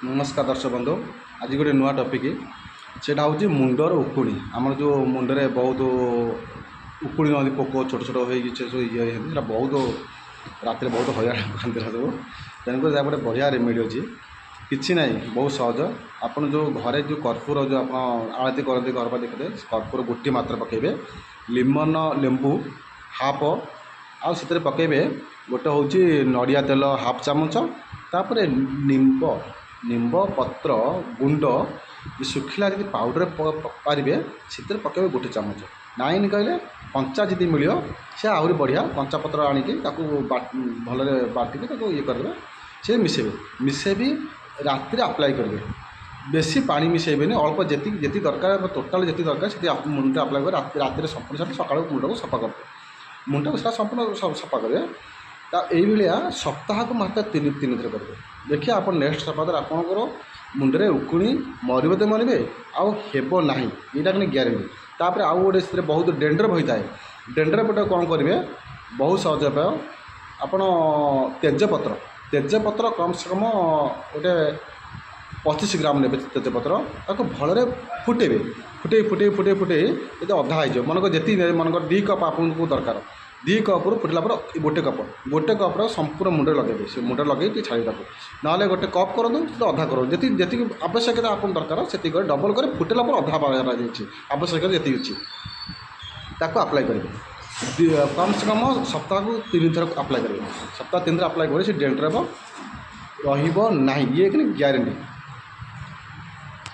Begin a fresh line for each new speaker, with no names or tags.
ନମସ୍କାର ଦର୍ଶକ ବନ୍ଧୁ। ଆଜି ଗୋଟେ ନୂଆ ଟପିକ୍, ସେଇଟା ହେଉଛି ମୁଣ୍ଡର ଉକୁଣି। ଆମର ଯେଉଁ ମୁଣ୍ଡରେ ବହୁତ ଉକୁଣି ରହନ୍ତି, ପୋକ ଛୋଟ ଛୋଟ ହେଇକି ସେ ସବୁ ଇଏ ହେଇନ୍ତି, ସେଇଟା ବହୁତ ରାତିରେ ବହୁତ ହଇରାଣ କରନ୍ତି ସବୁ। ତେଣୁକରି ତା ଗୋଟେ ବଢ଼ିଆ ରେମେଡ଼ି ଅଛି। କିଛି ନାହିଁ, ବହୁତ ସହଜ। ଆପଣ ଯେଉଁ ଘରେ ଯେଉଁ କର୍ପୂର ଯେଉଁ ଆପଣ ଆଳତି କରନ୍ତି ଘର ପାଖରେ, କର୍ପୂର ଗୋଟିଏ ମାତ୍ର ପକାଇବେ, ଲିମନ ଲେମ୍ବୁ ହାଫ୍, ଆଉ ସେଥିରେ ପକାଇବେ ଗୋଟେ ହେଉଛି ନଡ଼ିଆ ତେଲ ହାଫ୍ ଚାମଚ। ତାପରେ ନିମ୍ବ ପତ୍ର ଗୁଣ୍ଡ ଶୁଖିଲା ଯଦି ପାଉଡ଼ର ପାରିବେ, ସେଥିରେ ପକାଇବେ ଗୋଟେ ଚାମଚ। ନାଇଁନି କହିଲେ କଞ୍ଚା ଯଦି ମିଳିବ ସେ ଆହୁରି ବଢ଼ିଆ। କଞ୍ଚା ପତ୍ର ଆଣିକି ତାକୁ ଭଲରେ ବାଟିକି ତାକୁ ଇଏ କରିଦେବେ, ସେ ମିଶାଇବେ। ମିଶାଇବି ରାତିରେ ଆପ୍ଲାଏ କରିବେ। ବେଶୀ ପାଣି ମିଶାଇବେନି, ଅଳ୍ପ ଯେତିକି ଯେତିକି ଦରକାର, ଟୋଟାଲ୍ ଯେତିକି ଦରକାର ସେତିକି ମୁଣ୍ଡରେ ଆପ୍ଲାଏ କରିବେ। ରାତିରେ ସମ୍ପୂର୍ଣ୍ଣ ସାରି ସକାଳୁ ମୁଣ୍ଡକୁ ସଫା କରିଦେବେ। ମୁଣ୍ଡକୁ ସେଟା ସମ୍ପୂର୍ଣ୍ଣ ସଫା କରିବେ। ତା ଏଇଭଳିଆ ସପ୍ତାହକୁ ମାତ୍ର ତିନି ତିନି ଥର କରିବେ। ଦେଖିବେ ଆପଣ ନେକ୍ସଟ ସପ୍ତାହରେ ଆପଣଙ୍କର ମୁଣ୍ଡରେ ଉକୁଣି ମରିବ ତ ମରିବେ, ଆଉ ହେବ ନାହିଁ, ଏଇଟା କିନ୍ତୁ ଗ୍ୟାରେଣ୍ଟି। ତାପରେ ଆଉ ଗୋଟେ ସେଥିରେ ବହୁତ ଡେଣ୍ଡ୍ରଫ୍ ହୋଇଥାଏ। ଡେଣ୍ଡ୍ରଫ୍ ଗୋଟେ କ'ଣ କରିବେ? ବହୁତ ସହଜ ଉପାୟ। ଆପଣ ତେଜପତ୍ର କମ୍ ସେ କମ୍ ଗୋଟେ 25 ଗ୍ରାମ ନେବେ ତେଜପତ୍ର। ତାକୁ ଭଲରେ ଫୁଟେଇବେ। ଫୁଟେଇ ଫୁଟେଇ ଫୁଟେଇ ଫୁଟେଇ ଯଦି ଅଧା ହେଇଯିବ, ମନେକର ଯେତିକି ନେବେ, ମନେକର 2 କପ୍ ଆପଣଙ୍କୁ ଦରକାର, 2 କପ୍ରୁ ଫୁଟିଲା ପରେ ଗୋଟେ କପ୍, ଗୋଟେ କପ୍ର ସମ୍ପୂର୍ଣ୍ଣ ମୁଣ୍ଡରେ ଲଗାଇବେ। ସେ ମୁଣ୍ଡରେ ଲଗେଇ ଟିକେ ଛାଡ଼ିବେ ତାକୁ। ନହେଲେ ଗୋଟେ କପ୍ କରନ୍ତୁ, ସେଟା ଅଧା କରନ୍ତୁ, ଯେତିକି ଯେତିକି ଆବଶ୍ୟକତା ଆପଣ ଦରକାର ସେତିକି କରି ଡବଲ୍ କରି ଫୁଟିଲା ପରେ ଅଧା କରାଯାଇଛି, ଆବଶ୍ୟକତା ଯେତିକି ଅଛି ତାକୁ ଆପ୍ଲାଏ କରିବେ। କମ୍ ସେ କମ୍ ସପ୍ତାହକୁ ତିନି ଥର ଆପ୍ଲାଏ କରିବେ। ସପ୍ତାହ ତିନି ଥର ଆପ୍ଲାଏ କରି ସେ ଡେଣ୍ଡ୍ରଫ୍ ରହିବ ନାହିଁ, ଇଏ କିନ୍ତୁ ଗ୍ୟାରେଣ୍ଟି।